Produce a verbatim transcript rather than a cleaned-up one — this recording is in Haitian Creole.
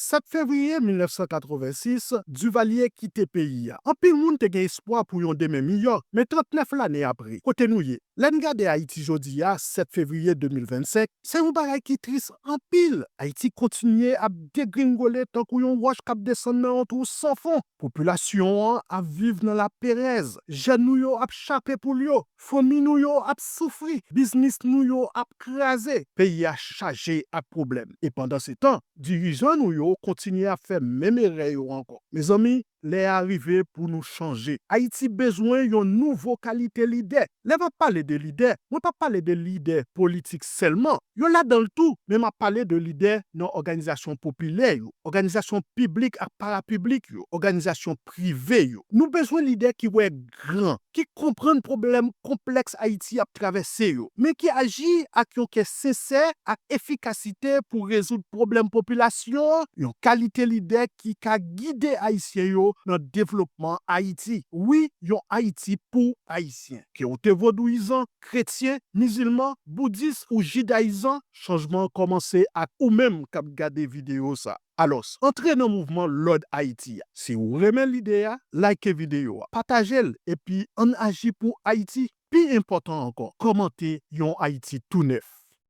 Sèt fevriye mil nèf san katrevensis, Duvalier kite peyi a. Anpil moun te gen espwa pou yon demen miyò, men trannèf lane apre, kote nou ye? Lè n gade Ayiti jodi a, sèt fevriye de mil vennsenk, se yon bagay ki tris anpil. Ayiti kontinye ap degringole tankou yon wòch k ap desann nan yon twou san fon. Popilasyon an ap viv nan laperèz. Jèn nou yo ap chape poul yo. Fanmi nou yo ap soufri. Biznis nou yo ap kraze. Peyi a chaje ak pwoblèm. E pandansetan, dirijan nou yo kontinye ap fè menm erè yo ankò. Mezanmi, lè a rive pou nou chanje. Ayiti bezwen yon nouvo kalite lidè. Lè m ap pale de lidè, mwen p ap pale de lidè politik sèlman. Yo ladan l tou, men m ap pale de lidè nan òganizasyon popilè yo, òganizasyon piblik ak parapiblik yo, òganizasyon prive yo. Nou bezwen lidè ki wè gran, ki konprann pwoblèm konplèks Ayiti ap travèse yo, men ki aji ak yon kè sensè ak efikasite pou rezoud pwoblèm popilasyon an, yon kalite lidè ki ka gide Ayisyen yo nan devlopman Ayiti. Wi, yon Ayiti pou Ayisyen. Ke w te vodouyizan, kretyen, mizilman, boudis ou jidayizan, chanjman an kòmanse ak ou menm k ap gade videyo sa. Alòs, antre nan mouvman Lòd Ayiti a. Si w renmen lide a, like videyo a, pataje l, epi ann aji pou Ayiti. Pi enpòtan ankò, kòmante yon Ayiti tou nèf.